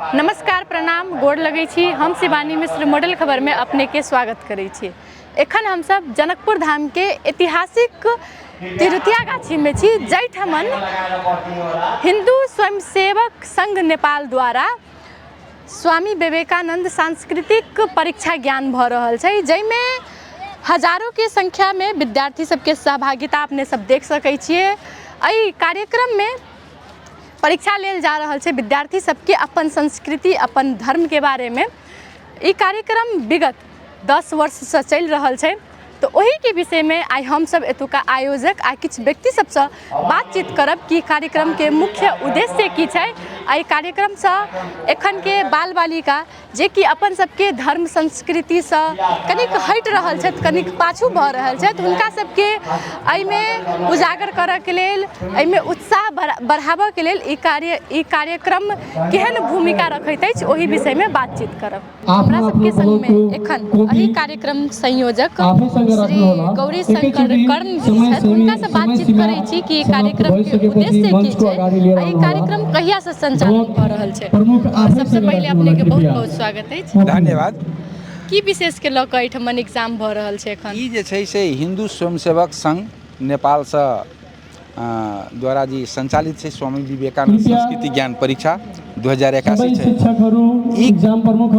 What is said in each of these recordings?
नमस्कार, प्रणाम, गोर लगै छी। हम शिवानी मिश्र मॉडल खबरमे अपनेके स्वागत करै छी। एखन हमसब जनकपुर धामके ऐतिहासिक तिरुतिया गाछीमे छी, जाहिठमन हिन्दू स्वयंसेवक संघ नेपाल द्वारा स्वामी विवेकानन्द सांस्कृतिक परीक्षा ज्ञान भऽ रहल छै, जाहिमे हजारोके संख्यामे विद्यार्थी सबके सहभागिता अपने सब देख सकै छियै। एहि कार्यक्रममे परीक्षा लेल जा रहल छै विद्यार्थी सबके अपन संस्कृति, अपन धर्मके बारेमे। ई कार्यक्रम विगत 10 वर्षसँ चलि रहल छै, तऽ ओहिके विषयमे आइ हमसब एतुका आयोजक आ किछु व्यक्ति सबसँ बातचीत करब कि कार्यक्रमके मुख्य उद्देश्य की छै, एहि कार्यक्रमसँ एखनके बाल बालिका जेकि अपन सबके धर्म संस्कृतिसँ कनिक हटि रहल छथि, कनिक पाछू भऽ रहल छथि, हुनका सबके एहिमे उजागर करऽके लेल, एहिमे उत्साह बढ़ाबऽके लेल ई कार्यक्रम केहन भूमिका रखैत अछि, ओहि विषयमे बातचीत करब। हमरा सबके संगमे एखन एहि कार्यक्रम संयोजक श्री गौरी शंकर कर्ण जी छथि। हुनकासँ बातचीत करै छी कि कार्यक्रमके उद्देश्य की छै, एहि कार्यक्रम कहियासँ संचालन भऽ रहल छै। सबसँ पहिले अपनेके बहुत बहुत स्वागत अछि। धन्यवाद। की विशेषके लऽ कऽ एहिठमन एग्जाम भऽ रहल छै एखन? ई जे छै से हिन्दू स्वयंसेवक संघ नेपालसँ द्वारा जे संचालित छै स्वामी विवेकानंद संस्कृति ज्ञान परीक्षा 2081 छै। ई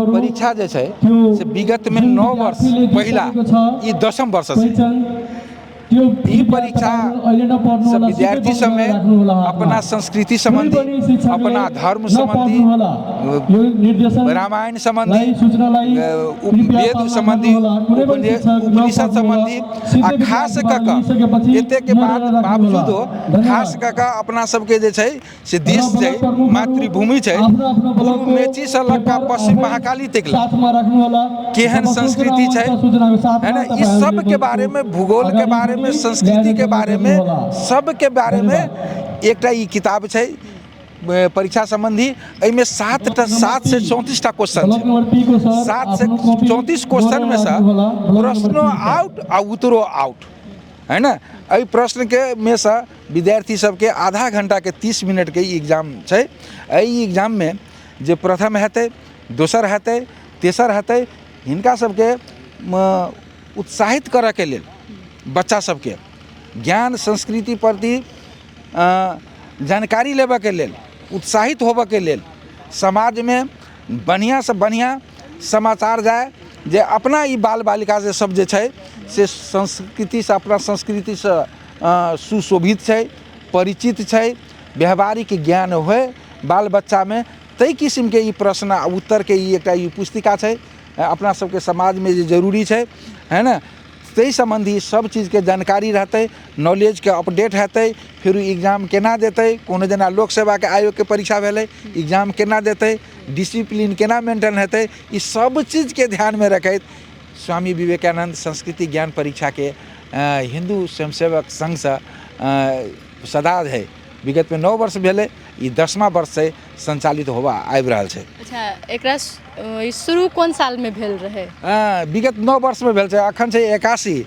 परीक्षा जे छै से विगतमे 9 वर्ष पहिला, ई 10म वर्ष छै। ई परीक्षा से विद्यार्थी सबमे अपना संस्कृति सम्बन्धी, अपना धर्म सम्बन्धी, रामायण सम्बन्धी, वेद सम्बन्धी, उपनिषद सम्बन्धी आ खास कऽ कऽ एतेकके बाद बावजूदो खास कऽ कऽ अपना सबके जे छै से देश छै, मातृभूमि छै, पूर्व मेचीसँ लऽ कऽ पश्चिम महाकाली तक केहन संस्कृति छै, है ने, ई सबके बारेमे, भूगोलके बारेमे, संस्कृतिके बारेमे, सबके बारेमे एकटा ई किताब छै परीक्षा सम्बन्धी। एहिमे 7टा, 7 से 34टा क्वेश्चन छै। 7 से 34 क्वेश्चनमे सँ प्रश्नो आउट आ उत्तरो आउट, है ने। एहि प्रश्नके मे सँ विद्यार्थी सबके आधा घंटाके, 30 मिनटके ई एग्जाम छै। एहि एग्जाममे जे प्रथम हेतै, दोसर हेतै, तेसर हेतै, हिनका सबके उत्साहित करऽके लेल, बच्चा सबके ज्ञान संस्कृति प्रति जानकारी लेबऽके लेल, उत्साहित होबऽके लेल, समाजमे बढ़िआँसँ बढ़िआँ समाचार जाय जे अपना ई बाल बालिका जे सब जे छै से संस्कृतिसँ, अपना संस्कृतिसँ सुशोभित छै, परिचित छै, व्यवहारिक ज्ञान होइ बाल बच्चामे, ताहि किसिमके ई प्रश्न आ उत्तरके ई एकटा ई पुस्तिका छै। अपना सबके समाजमे जे जरूरी छै, है ने, ताहि सम्बन्धी सब चीजके जानकारी रहतै, नॉलेजके अपडेट हेतै। फेर एग्जाम केना देतै, कोनो जेना लोक सेवाके आयोगके परीक्षा भेलै, एग्जाम केना देतै, डिसिप्लीन केना मेंटेन हेतै, ई सब चीजके ध्यानमे रखैत स्वामी विवेकानन्द संस्कृति ज्ञान परीक्षाके हिन्दू स्वयंसेवक संघसँ सदा है, विगतमे 9 वर्ष भेलै, ई 10मा वर्ष छै सञ्चालित होबऽ आबि रहल छै। अच्छा, एकरा शुरू कोन सालमे भेल रहै? विगत 9 वर्षमे भेल छै। अखन छै 81,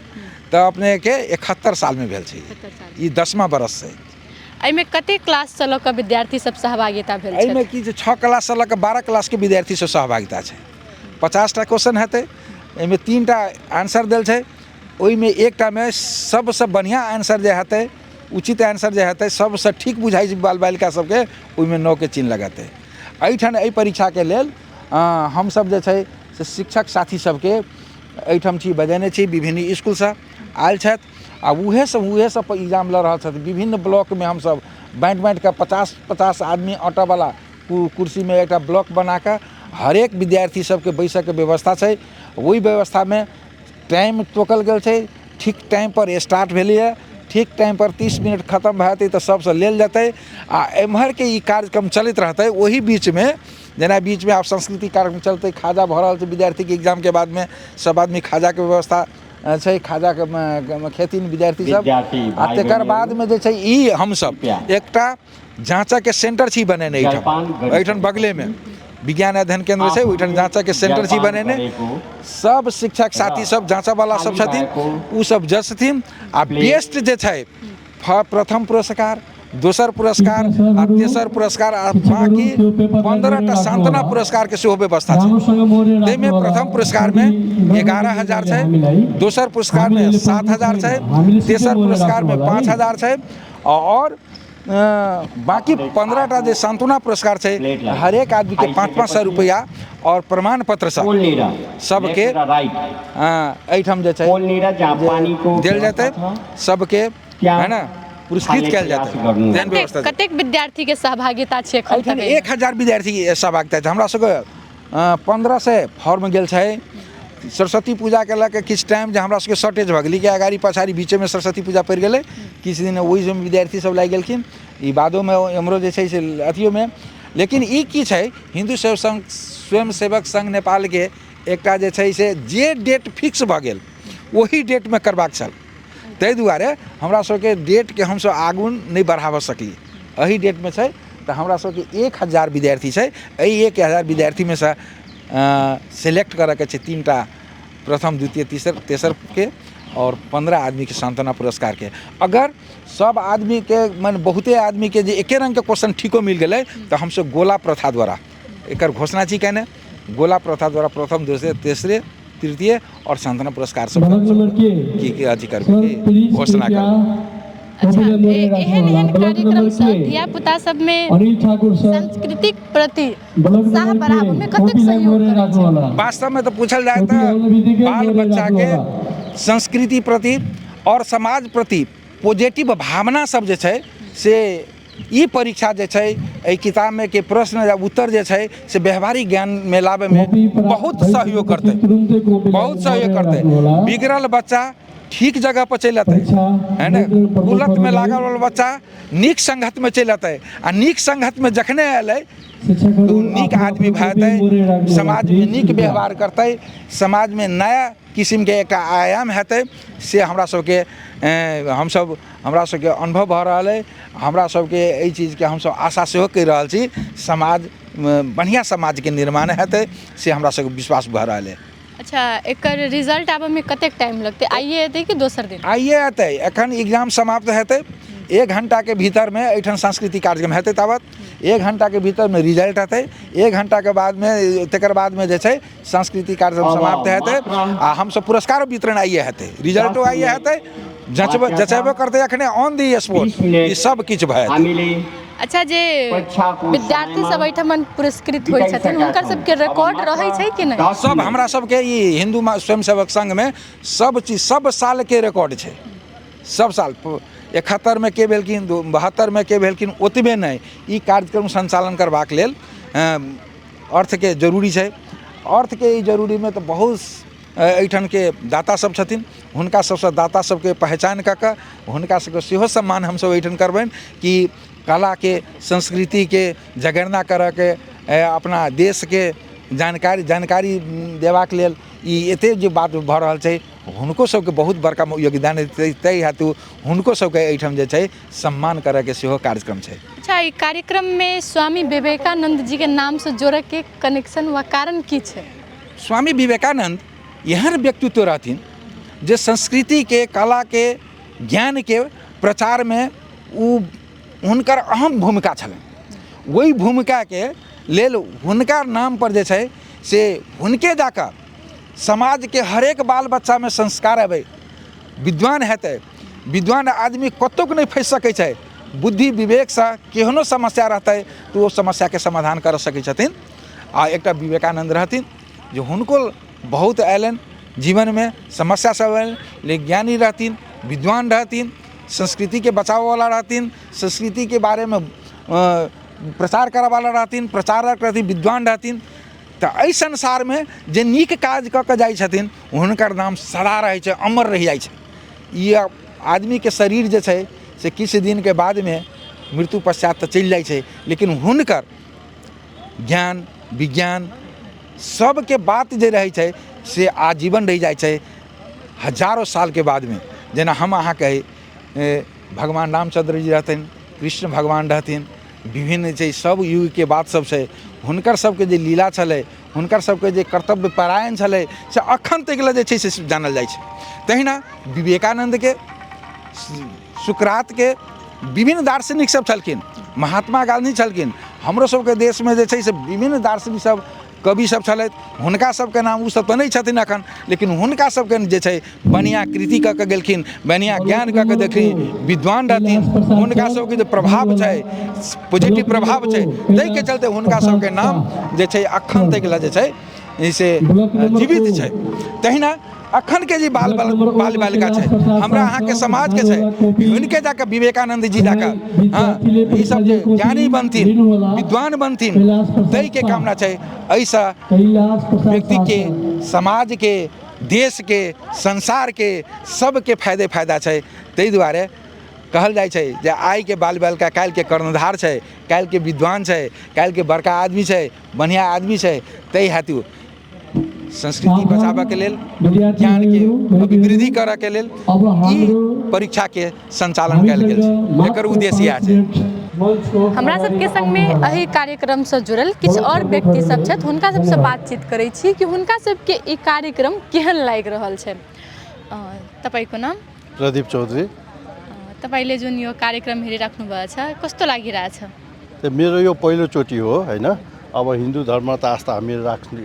तऽ अपनेके 71 सालमे भेल छै। ई 10मा वर्ष छै। एहिमे कते क्लाससँ लऽ कऽ विद्यार्थी सब सहभागिता भेल? एहिमे की छै, 6 क्लाससँ लऽ कऽ 12 क्लासके विद्यार्थी सब सहभागिता छै। 50टा क्वेश्चन हेतै। एहिमे 3टा आंसर देल छै। ओहिमे एकटामे सबसँ बढ़िआँ आंसर जे हेतै, उचित आंसर जे हेतै, सबसँ ठीक बुझाइ छै बाल बालिका सबके, ओहिमे 9के चिन्ह लगेतै। एहिठाम एहि परीक्षाके लेल हमसब जे छै से शिक्षक साथी सबके एहिठाम छी बजेने छी। विभिन्न इसकुलसँ आयल छथि आ उएह सब एग्जाम लऽ रहल छथि। विभिन्न ब्लॉकमे हमसब बाँटि बाँटि कऽ 50-50 आदमी आँटऽवला कुर्सीमे एकटा ब्लॉक बनाकऽ हरेक विद्यार्थी सबके बैसऽके व्यवस्था छै। ओहि व्यवस्थामे टाइम तोकल गेल छै। ठीक टाइमपर स्टार्ट भेलैए, ठीक टाइमपर 30 मिनट खतम भए जेतै तऽ सबसँ लेल जेतै आ एम्हरके ई कार्यक्रम चलैत रहतै। ओहि बीचमे, जेना बीचमे आब सांस्कृतिक कार्यक्रम चलतै, खाजा भऽ रहल छै। विद्यार्थीके एग्जामके बादमे सब आदमी खाजाके व्यवस्था छै, खाजाके खेथिन विद्यार्थी सब आ तकर बादमे जे छै ई हमसब एकटा जाँचके सेन्टर छी बनेने एहिठाम। एहिठाम बगलेमे विज्ञान अध्ययन केन्द्र छै, ओहिठाम जाँचके सेन्टर छी बनेने। सब शिक्षक साथी सब, जाँचऽवला सब छथिन, ओ सब जचथिन आ बेस्ट जे छै, प्रथम पुरस्कार, दोसर पुरस्कार कृपया आ सरहरू, तेसर पुरस्कार आ शिक्षकहरू बाँकी त्यो पेपरलाई 15टा मोरेर सान्त्वना राख्नुहोला। पुरस्कारके सेहो व्यवस्था छै। राम्रोसँग मोरेर ताहिमे राख्नुहोला। प्रथम पुरस्कारमे कति 11,000 छै, हामीलाई दोसर पुरस्कारमे हामीले 7,000 छै, हामीले सिधै तेसर मोरेर पुरस्कारमे राख्नुहोला पाँच है। हजार छै और बाँकी 15टा जे सान्त्वना पुरस्कार छै, प्लेटलाई हरेक आदमीके 500-500 रुपैआ और प्रमाण पत्र सब पोलनिर सबके लेफ्ट र राइट एहिठाम जे छै पोलनिर जहाँ पानीको देल जेतै व्यवस्था छ, सबके, त्यहाँ है ने, पुरस्कृत खाने कयल प्रयास जेतै, गर्नु। तेहन व्यवस्था छै। कतेक विद्यार्थी के सहभागिता छै एखन एहिठाम तक एहिमे? 1000 विद्यार्थी सहभागिता छै। हमरा सबके 1500 फॉर्म गेल छै। सरस्वती पूजाके लऽ कऽ किछु टाइम जे हमरा सबके शॉर्टेज भऽ गेलै कि अगाड़ी पछाड़ी बीचेमे सरस्वती पूजा पड़ि गेलै, किछु दिन ओहिमे विद्यार्थी सब लागि गेलखिन, ई बादोमे एम्हरो जे छै से अथियोमे। लेकिन ई की छै, हिन्दू संघ स्वयं सेवक संघ नेपालके एकटा जे छै से जे डेट फिक्स भऽ गेल ओही डेटमे करबाक छल, ताहि दुआरे हमरा सबके डेटके हमसब आगू नहि बढ़ाबऽ सकलियै। एही डेटमे छै तऽ हमरा सबके 1000 विद्यार्थी छै। एहि 1000 विद्यार्थीमे सँ सेलेक्ट करऽके छै 3टा प्रथम, द्वितीय, तेसरके और 15 आदमीके सान्त्वना पुरस्कारके। अगर सब आदमीके मने बहुते आदमीके जे एके रङ्गके क्वेश्चन ठीको मिल गेलै तऽ हमसब गोला प्रथा द्वारा एकर घोषणा छी केने, गोला प्रथा द्वारा प्रथम, दोसरे, तेसरे, तृतीय और सान्त्वना पुरस्कार सब ब्लॉक नम्बर के की की अथी करबै सर की प्लिज घोषणा कृपया करबै। अच्छा, कॉपीलाई मोरेर एहन राख्नुहोला। एहन ब्लॉक कार्यक्रम नम्बर सँ के धिया पुता सबमे अनिल ठाकुर सर सांस्कृतिक प्रति ब्लॉक उत्साह नम्बर बढ़ाबऽ मे के कतेक कॉपीलाई सहयोग मोरेर करै छै? राख्नुहोला। वास्तवमे तऽ पूछल जाय कॉपी तऽ आउने बित्तिकै बाल मोरेर बच्चाके राख्नुहोला। संस्कृति प्रति और समाज प्रति पॉजिटिव भावना सब जे छै से ई परीक्षा जे छै एहि किताबमे के प्रश्न या उत्तर जे छै से व्यवहारिक ज्ञानमे लाबैमे कॉपी प्राप्त बहुत सहयोग भइसकेपछि करतै, तुरुन्तै कॉपीलाई बहुत सहयोग मोरेर करतै। राख्नुहोला। बिगड़ल बच्चा ठीक जगह पर चलि अतै, परीक्षा है ने, नियन्त्रण कुलतमे प्रमुखहरूले लागल वाला बच्चा नीक संगतमे चलि अतै आ नीक संगतमे जखने अयलै शिक्षकहरू तऽ ओ नीक आफ्नो आदमी आफ्नो भए कॉपी जेतै, मोरेर राख्नुहोला समाजमे प्लिज नीक कृपया। व्यवहार करतै, समाजमे नया किसिमके एकटा आयाम हेतै, से हमरा सबके हमसब हमरा सबके अनुभव भऽ रहल अइ। हमरा सबके एहि चीजके हमसब आशा सेहो करि रहल छी, समाज बढ़िआँ समाजके निर्माण हेतै से हमरा सबके विश्वास भऽ रहल अइ। अच्छा, एकर रिजल्ट आबऽमे कतेक टाइम लगतै? आइए एतै कि दोसर दिन? आइए एतै, एखन एग्जाम समाप्त हेतै, 1 घंटाके भीतरमे एहिठाम सांस्कृतिक कार्यक्रम हेतै, ताबत 1 घंटाके भीतरमे रिजल्ट हेतै, 1 घंटाके बादमे तकर बादमे जे छै सांस्कृतिक कार्यक्रम अब समाप्त हेतै मात्र आ हमसब पुरस्कारो वितरण आइए हेतै, रिजल्टो 10 आइए मिनट हेतै, जँचबो बाँकी छ। जँचेबो करतै एखने ऑन the spot, 20 minute ई सब किछु भए जेतै। हामीले अच्छा, जे परीक्षाको विद्यार्थी समयमा सब एहिठाम पुरस्कृत होइ छथिन बिताइसकेका हुनकर छौँ। सबके अब रिकॉर्ड मात्र रहै छै कि नहि? 10 सब मिनट हमरा सबके ई हिन्दू स्वयंसेवक संघमे सब चीज सब सालके रिकॉर्ड छै, सब साल 71मे के भेलखिन, 72मे के भेलखिन, ओतबे नहि ई कार्यक्रम सञ्चालन करबाक लेल अर्थके जरूरी छै। अर्थके ई जरूरीमे तऽ बहुत एहिठामके दाता सब छथिन, हुनका सबसँ दाता सबके पहचान कऽ कऽ हुनका सबके सेहो सम्मान हमसब एहिठाम करबनि कि कलाके संस्कृतिके जगरणा करऽके अपना देशके जानकारी देबाक लेल ई एतेक जे बात भऽ रहल छै हुनको सबके बहुत बड़का योगदान हेतै, ताहि हेतु हुनको सबके एहिठाम जे छै सम्मान करऽके सेहो कार्यक्रम छै। अच्छा, ई कार्यक्रममे स्वामी विवेकानंद जी के नामसँ जोड़ऽके कनेक्शन वा कारण की छै? स्वामी विवेकानंद एहन व्यक्तित्व रहथिन जे संस्कृतिके, कलाके, ज्ञानके प्रचारमे ओ हुनकर अहम भूमिका छलनि। ओहि भूमिकाके लेल हुनका नामपर जे छै से हुनके जाकऽ समाजके हरेक बाल बच्चामे संस्कार अबै, विद्वान हेतै, विद्वान आदमी कतहु नहि फँसि सकै छै, बुद्धि विवेकसँ केहनो समस्या रहतै तऽ ओ समस्याके समाधान कऽ सकै छथिन। आ एकटा विवेकानन्द रहथिन जे हुनको बहुत अयलनि जीवनमे समस्या सब अयलनि, लेकिन ज्ञानी रहथिन, विद्वान रहथिन, संस्कृतिके बचाबऽवला रहथिन, संस्कृतिके बारेमे प्रचार करऽवला रहथिन, प्रचारक रहथिन, विद्वान रहथिन। तऽ एहि संसारमे जे नीक काज कऽ कऽ जाइ छथिन हुनकर नाम सदा रहै छै, अमर रहि जाइ छै। ई आदमीके शरीर जे छै से किछु दिनके बादमे मृत्यु पश्चात तऽ चलि जाइ छै, लेकिन हुनकर ज्ञान विज्ञान सबके बात जे रहै छै से आजीवन रहि जाइ छै हजारो सालके बादमे। जेना हम अहाँके भगवान रामचन्द्र जी रहथिन, कृष्ण भगवान रहथिन, विभिन्न छै सब युगके बात सब छै, हुनकर सबके जे लीला छलै, हुनकर सबके जे कर्तव्य परायण छलै से अखन तक लए जे छै से जानल जाइ छै। तहिना विवेकानन्दके, सुकरातके, विभिन्न दार्शनिक सब छलखिन, महात्मा गाँधी छलखिन, हमरो सबके देशमे जे छै से विभिन्न दार्शनिक सब, कवि सब छलथि, हुनका सबके नाम ओ सब तऽ नहि छथिन एखन, लेकिन हुनका सबके जे छै बढ़िआँ कृति कऽ के गेलखिन, बढ़िआँ ज्ञान कऽ के देलखिन, विद्वान रहथिन, हुनका सबके जे प्रभाव छै, पॉजिटिव प्रभाव छै, ताहिके चलते हुनका सबके नाम जे छै अखन तक लए जे छै से जीवित छै। तहिना अखन के जे बाल बाल बाल बालिका छै, हमरा अहाँके समाजके छै, हुनके जाके विवेकानंद जी जाके, हँ, ई सब जे ज्ञानी बनथिन, विद्वान बनथिन, ताहिके कामना छै। एहिसँ व्यक्तिके, समाजके, देशके, संसारके सबके फायदे फायदा छै। ताहि दुआरे कहल जाइ छै जे आइके बाल बालिका काल्हिके कर्णधार छै, काल्हिके विद्वान छै, काल्हिके बड़का आदमी छै, बढ़िआँ आदमी छै। ताहि हेतु संस्कृति बचाबऽके लेल, ज्ञानके अभिवृद्धि करऽके लेल ई परीक्षाके सञ्चालन कयल गेल छै। एकर उद्देश्य इएह छै। हमरा सबके संगमे एहि कार्यक्रमसँ जुड़ल किछु आओर व्यक्ति सब छथि, हुनका सबसँ बातचीत करै छी कि हुनका सबके ई कार्यक्रम केहन लागि रहल छै। तपाईँको नाम? प्रदीप चौधरी। तपाईँले जुन यो कार्यक्रम हेरिराख्नु भएको छ, कस्तो लागिरहेछ? त्यो मेरो यो पहिलोचोटि हो होइन। अब हिन्दू धर्म त आस्था हामी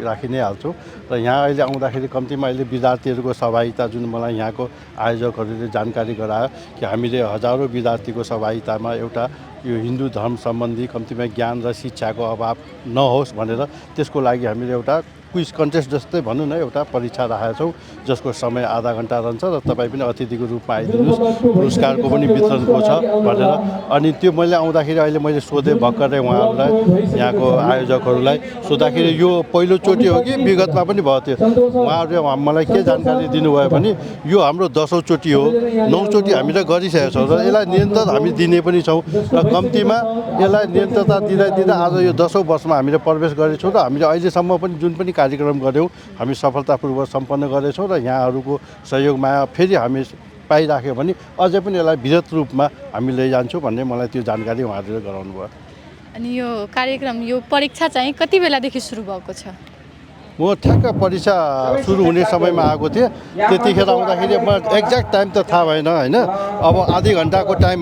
राखि नै हाल्छौँ र यहाँ अहिले आउँदाखेरि कम्तीमा अहिले विद्यार्थीहरूको सहभागिता जुन मलाई यहाँको आयोजकहरूले जानकारी गरायो कि हामीले हजारौँ विद्यार्थीको सहभागितामा एउटा यो हिन्दू धर्म सम्बन्धी कम्तीमा ज्ञान र शिक्षाको अभाव नहोस् भनेर त्यसको लागि हामीले एउटा क्विज कन्टेस्ट जस्तै भनौँ न, एउटा परीक्षा राखेका छौँ, जसको समय आधा घन्टा रहन्छ र तपाईँ पनि अतिथिको रूपमा आइदिनुहोस्, पुरस्कारको पनि वितरणको छ भनेर। अनि त्यो मैले आउँदाखेरि अहिले मैले सोधेँ भर्खरै उहाँहरूलाई, यहाँको आयोजकहरूलाई सोद्धाखेरि यो पहिलोचोटि हो कि विगतमा पनि भयो त्यो, उहाँहरूले मलाई के जानकारी दिनुभयो भने यो हाम्रो 10औँचोटि हो, 9चोटि हामीले गरिसकेका छौँ र यसलाई निरन्तर हामी दिने पनि छौँ र कम्तीमा यसलाई निरन्तरता दिँदा दिँदा आज यो 10औँ वर्षमा हामीले प्रवेश गरेछौँ र हामीले अहिलेसम्म पनि जुन पनि कार्यक्रम गऱ्यौँ हामी सफलतापूर्वक सम्पन्न गरेछौँ र यहाँहरूको सहयोगमा फेरि हामी पाइराख्यो भने अझै पनि यसलाई वृहत रूपमा हामी लैजान्छौँ भन्ने मलाई त्यो जानकारी उहाँहरूले गराउनु भयो। अनि यो कार्यक्रम, यो परीक्षा चाहिँ कति बेलादेखि सुरु भएको छ? म ठ्याक्क परीक्षा सुरु हुने समयमा आएको थिएँ, त्यतिखेर आउँदाखेरि म एक्ज्याक्ट टाइम त थाहा भएन होइन, अब आधी घन्टाको टाइम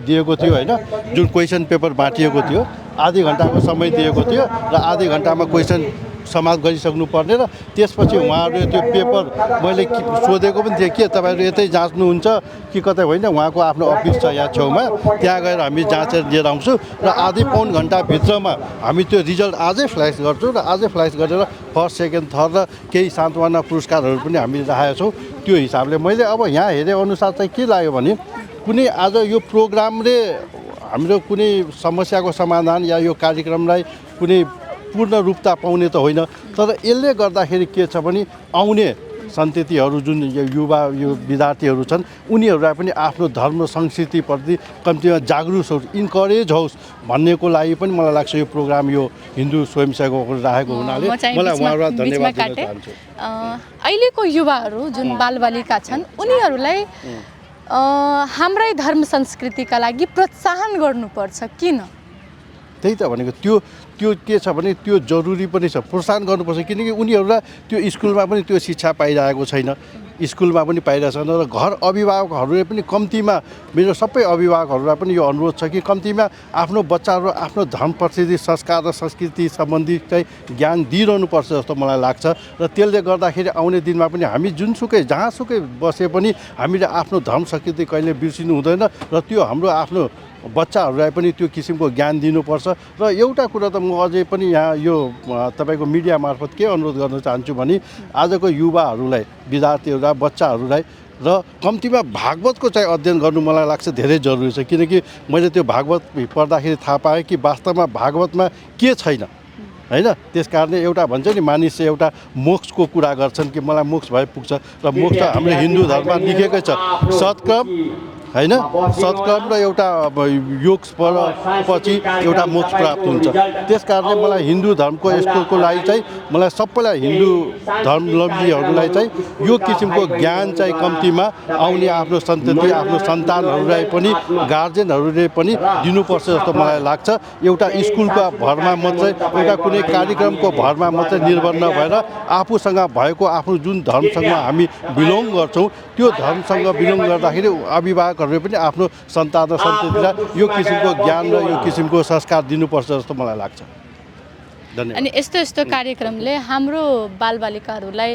दिएको थियो होइन, जुन क्वेसन पेपर बाँटिएको थियो आधी घन्टाको समय दिएको थियो र आधी घन्टामा क्वेसन समाप्त गरिसक्नु पर्ने र त्यसपछि उहाँहरूले त्यो पेपर मैले सोधेको पनि थिएँ के तपाईँहरू यतै जाँच्नुहुन्छ कि कतै होइन, उहाँको आफ्नो अफिस छ यहाँ छेउमा, त्यहाँ गएर हामी जाँचेर लिएर आउँछौँ र आधी पौन घन्टाभित्रमा हामी त्यो रिजल्ट आजै फ्ल्यास गर्छौँ र आजै फ्ल्यास गरेर फर्स्ट सेकेन्ड थर्ड र केही सान्त्वना पुरस्कारहरू पनि हामीले राखेका छौँ। त्यो हिसाबले मैले अब यहाँ हेरे अनुसार चाहिँ के लाग्यो भने कुनै आज यो प्रोग्रामले हाम्रो कुनै समस्याको समाधान या यो कार्यक्रमलाई कुनै पूर्ण रूपता पाउने त होइन, तर यसले गर्दाखेरि के छ भने आउने सन्ततिहरू जुन यो युवा यो विद्यार्थीहरू छन् उनीहरूलाई पनि आफ्नो धर्म संस्कृतिप्रति कम्तीमा जागरुक होस्, इन्करेज होस् भन्नेको लागि पनि मलाई लाग्छ यो प्रोग्राम यो हिन्दू स्वयंसेवकहरू राखेको हुनाले मलाई उहाँहरूलाई धन्यवाद दिन चाहन्छु। अहिलेको युवाहरू जुन बालबालिका छन् उनीहरूलाई हाम्रै धर्म संस्कृतिका लागि प्रोत्साहन गर्नुपर्छ किन? त्यही त भनेको त्यो त्यो के छ भने त्यो जरुरी पनि छ, प्रोत्साहन गर्नुपर्छ, किनकि उनीहरूलाई त्यो स्कुलमा पनि त्यो शिक्षा पाइरहेको छैन, स्कुलमा पनि पाइरहेको छैन र घर अभिभावकहरूले पनि कम्तीमा, मेरो सबै अभिभावकहरूलाई पनि यो अनुरोध छ कि कम्तीमा आफ्नो बच्चाहरू आफ्नो धर्मप्रति संस्कार र संस्कृति सम्बन्धी चाहिँ ज्ञान दिइरहनुपर्छ जस्तो मलाई लाग्छ र त्यसले गर्दाखेरि आउने दिनमा पनि हामी जुनसुकै जहाँसुकै बसे पनि हामीले आफ्नो धर्म संस्कृति कहिले बिर्सिनु हुँदैन र त्यो हाम्रो आफ्नो बच्चाहरूलाई पनि त्यो किसिमको ज्ञान दिनुपर्छ। र एउटा कुरा त म अझै पनि यहाँ यो तपाईँको मिडिया मार्फत के अनुरोध गर्न चाहन्छु भने आजको युवाहरूलाई, विद्यार्थीहरूलाई, बच्चाहरूलाई र कम्तीमा भागवतको चाहिँ अध्ययन गर्नु मलाई लाग्छ धेरै जरुरी छ, किनकि मैले त्यो भागवत पढ्दाखेरि थाहा पाएँ कि वास्तवमा भागवतमा के छैन होइन। त्यस कारणले एउटा भन्छ नि मानिस चाहिँ एउटा मोक्षको कुरा गर्छन् कि मलाई मोक्ष भए पुग्छ र मोक्ष हाम्रो हिन्दू धर्ममा लेखेकै छ, सत्कर्म होइन, सत्कर्म र एउटा योग पछि एउटा मोक्ष प्राप्त हुन्छ। त्यस कारणले मलाई हिन्दू धर्मको यस्तोको लागि चाहिँ मलाई सबैलाई हिन्दू धर्मावलम्बीहरूलाई चाहिँ यो किसिमको ज्ञान चाहिँ कम्तीमा आउने आफ्नो सन्तति आफ्नो सन्तानहरूलाई पनि गार्जेनहरूले पनि दिनुपर्छ जस्तो मलाई लाग्छ। एउटा स्कुलको भरमा मात्रै, एउटा कुनै कार्यक्रमको भरमा मात्रै निर्भर नभएर आफूसँग भएको आफ्नो जुन धर्मसँग हामी बिलोङ गर्छौँ त्यो धर्मसँग बिलोङ गर्दाखेरि अभिभावकहरूले अभिभावकहरूले पनि आफ्नो सन्तान र सन्ततिलाई यो किसिमको ज्ञान र यो किसिमको संस्कार दिनुपर्छ जस्तो मलाई लाग्छ। धन्यवाद। अनि यस्तो यस्तो कार्यक्रमले हाम्रो बालबालिकाहरूलाई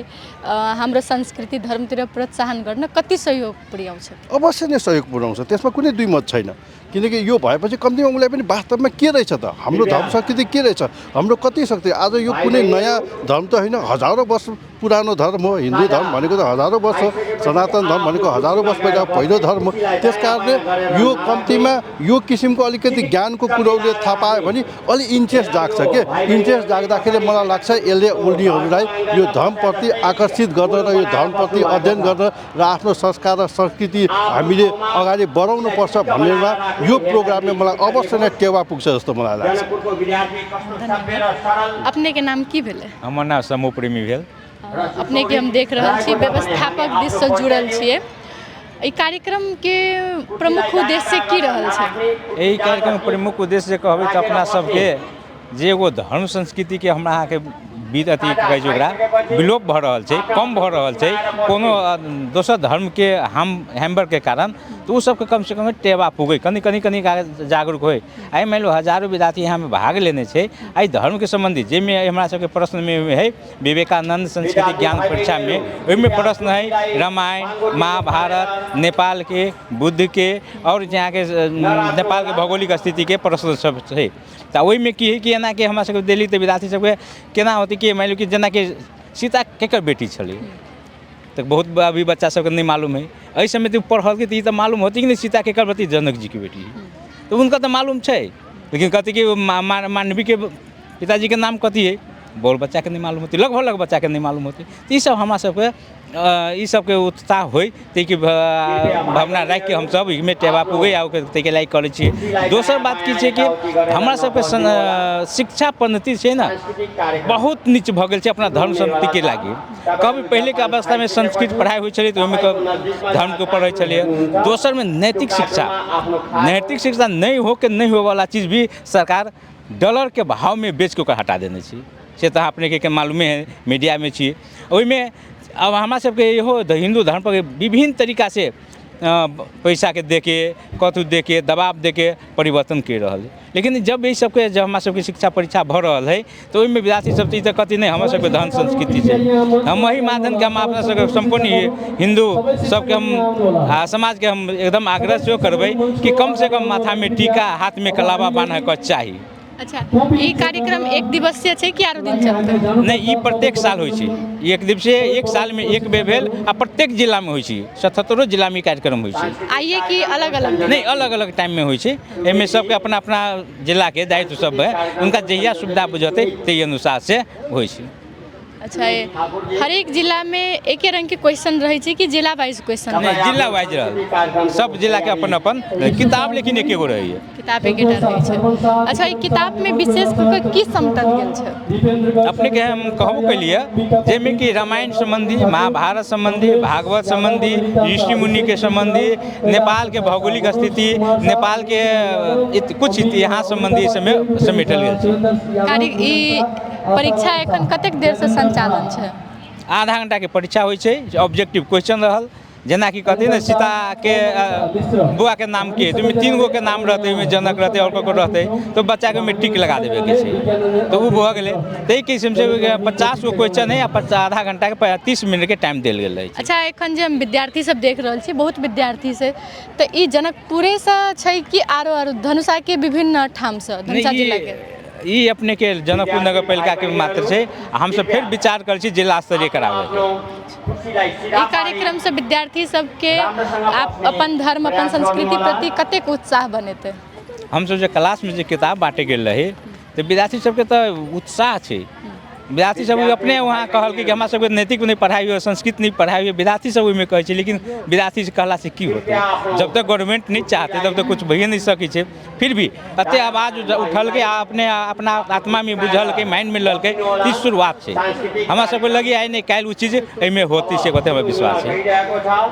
हाम्रो संस्कृति धर्मतिर प्रोत्साहन गर्न कति सहयोग पुर्याउँछ? अवश्य नै सहयोग पुऱ्याउँछ, त्यसमा कुनै दुई मत छैन। किनकि यो भएपछि कम्तीमा उसलाई पनि वास्तवमा के रहेछ त हाम्रो धर्म संस्कृति के रहेछ, हाम्रो कति शक्ति। आज यो कुनै नयाँ धर्म त होइन, हजारौँ वर्ष पुरानो धर्म हो। हिन्दू धर्म भनेको त हजारौँ वर्ष हो, सनातन धर्म भनेको हजारौँ वर्ष पहिला पहिलो धर्म हो। त्यस कारणले यो कम्तीमा यो किसिमको अलिकति ज्ञानको कुरोले थाहा पायो भने अलि इन्ट्रेस्ट जाग्छ के। इन्ट्रेस्ट जाग्दाखेरि मलाई लाग्छ यसले उनीहरूलाई यो धर्मप्रति आकर्षित गर्न र यो धर्मप्रति अध्ययन गर्न र आफ्नो संस्कार र संस्कृति हामीले अगाडि बढाउनुपर्छ भन्नेमा यो प्रोग्रामले मलाई अवश्य नै टेवा पुग्छ जस्तो मलाई लाग्छ। अपने के नाम की भेलै? हमर नाम समूह प्रेमी भेल। अपने के हम देख रहल छी व्यवस्थापक दिससँ जुड़ल छियै। एहि कार्यक्रमके प्रमुख उद्देश्य की रहल छै? एहि कार्यक्रमके प्रमुख उद्देश्य जे कहबै तऽ अपना सबके जे एगो धर्म संस्कृतिके हमरा अहाँके विध अथी कहै छै ओकरा विलोप भऽ रहल छै, कम भऽ रहल छै कोनो दोसर धर्मके हैम्बरके कारण, तऽ ओ सबके कमसँ कम टेवा पुगै, कनि कनि कनि जागरूक होइ। आइ मानि लियौ हजारो विद्यार्थी यहाँमे भाग लेने छै एहि धर्मके सम्बन्धी, जाहिमे हमरा सबके प्रश्नमे है विवेकानन्द संस्कृति ज्ञान परीक्षामे, ओहिमे प्रश्न है रामायण, महाभारत, नेपालके, बुद्धके आओर जे अहाँके नेपालके भौगोलिक स्थितिके प्रश्न सब छै। तऽ ओहिमे की है कि एनाके हमरा सबके देली तऽ विद्यार्थी सबके केना होतै कि मानि लियौ कि जेनाकि सीता केकर बेटी छलै, तऽ बहुत अभी बच्चा सबके नहि मालूम है। एहि सबमे तऽ पढ़लकै तऽ ई तऽ मालूम होतै कि नहि सीता केकर बेटी, जनक जीके बेटी है, तऽ हुनका तऽ मालूम छै। लेकिन कहतै कि मांडवीके पिताजीके नाम कथी है, बहुत बच्चाके नहि मालूम होतै, लगभग लगभग बच्चाके नहि मालूम होतै। तऽ ईसब हमरा सबके ई सबके उत्साह होइ ताहिके भावना राखिके हमसब एहिमे टेवा पुगै आ ताहिके लागि करै छियै। दोसर बात की छै कि हमरा सबके शिक्षा पद्धति छै ने बहुत नीच भऽ गेल छै अपना धर्म संस्कृतिके लागि। कभी पहिलेके अवस्थामे संस्कृत पढ़ाइ होइ छलै तऽ ओहिमे धर्मके पढ़ै छलियै। दोसरमे नैतिक शिक्षा, नैतिक शिक्षा नहि होके नहि होइवला चीज भी सरकार डॉलरके भावमे बेचके ओकरा हटा देने छै, से तऽ अपनेके मालूमे है, मीडियामे छी। ओहिमे अब हमरा सबके इहो हिन्दू धर्म पर विभिन्न तरीकासँ पैसाके देके, कथू देके, दबाव देके परिवर्तन करि रहल है। लेकिन जब एहि सबके जब हमरा सबके शिक्षा परीक्षा भऽ रहल है तऽ ओहिमे विद्यार्थी सब तऽ ई तऽ कहतै नहि हमर सबके धर्म संस्कृति छै, हम एहि माध्यमके हम अपना सबके सम्पूर्ण हिन्दू सबके हम आ समाजके हम एकदम आग्रह सेहो करबै कि कमसँ कम माथामे टीका, हाथमे कलावा बान्हऽके चाही। अच्छा, ई कार्यक्रम एक दिवसीय छै कि आरो दिन चलतै? नहि, ई प्रत्येक साल होइ छै। एक दिवसीय एक सालमे एक बेर भेल आ प्रत्येक जिलामे होइ छै, 77 जिलामे ई कार्यक्रम होइ छै। आइए कि अलग अलग दिन? नहि, अलग अलग टाइममे होइ छै। एहिमे सबके अपना अपना जिलाके दायित्व सब है, उनका जहिया सुविधा बुझेतै ताहि अनुसार से होइ छै। अच्छा, हरेक जिलामे एके रङ्गके क्वेश्चन रहै छै कि जिला वाइज क्वेश्चन? नहि, जिला वाइज रहल, सब जिलाके अपन अपन किताब, लेकिन एकेगो रहैए। किताब एकेटा रहै छै। अच्छा, ई किताबमे विशेष कऽ कऽ की समटल गेल छै? अपनेके हम कहबो केलिए जाहिमे कि रामायण सम्बन्धी, महाभारत सम्बन्धी, भागवत सम्बन्धी, ऋषि मुनिके सम्बन्धी, नेपालके भौगोलिक स्थिति, नेपालके कुछ इतिहास सम्बन्धी सबमे समेटल गेल छै। ई परीक्षा एखन कतेक देरसँ संचालन छै? आधा घंटाके परीक्षा होइ छै, ऑब्जेक्टिव क्वेश्चन रहल, जेनाकि कहतै ने सीताके बुआके नाम के, तऽ ओहिमे 3 गो के नाम रहतै, ओहिमे जनक रहतै आओर ककरो रहतै, तऽ बच्चाके ओहिमे टिक लगा देबेके छै, तऽ ओ भऽ गेलै। ताहि किसिमसँ 50 गो क्वेश्चन है आ आधा घंटाके 30 मिनटके टाइम देल गेल अछि। अच्छा, एखन जे हम विद्यार्थी सब देख रहल छी, बहुत विद्यार्थी से, तऽ ई जनकपुरेसँ छै कि आरो आरो धनुषाके विभिन्न ठामसँ, धनुषा जिलाके? ई अपनेके जनकपुर नगरपालिकाके मात्र छै। हमसब फेर विचार करै छी जिला स्तरीय कराबैके। ई कार्यक्रमसँ विद्यार्थी सबके अपन धर्म, अपन संस्कृति प्रति कतेक उत्साह बनेतै? हमसब जे क्लासमे जे किताब बाँटे गेल रही तऽ विद्यार्थी सबके तऽ उत्साह छै। विद्यार्थी सब अपने वहाँ कहलकै कि हमरा सबके नैतिक नहि पढ़ाइ होइए, संस्कृत नहि पढ़ाइ होइए, विद्यार्थी सब ओहिमे कहै छै। लेकिन विद्यार्थी से कहलासँ की होतै, जब तक गवर्नमेंट नहि चाहतै तब तक कुछ भइए नहि सकै छै। फिर भी एते आवाज उठलकै आ अपने अपना आत्मामे बुझलकै, माइंडमे लेलकै, ई शुरुआत छै। हमरा सबके लगी आइ नहि काल्हि ओ चीज एहिमे होतै, से कते हमरा विश्वास छै।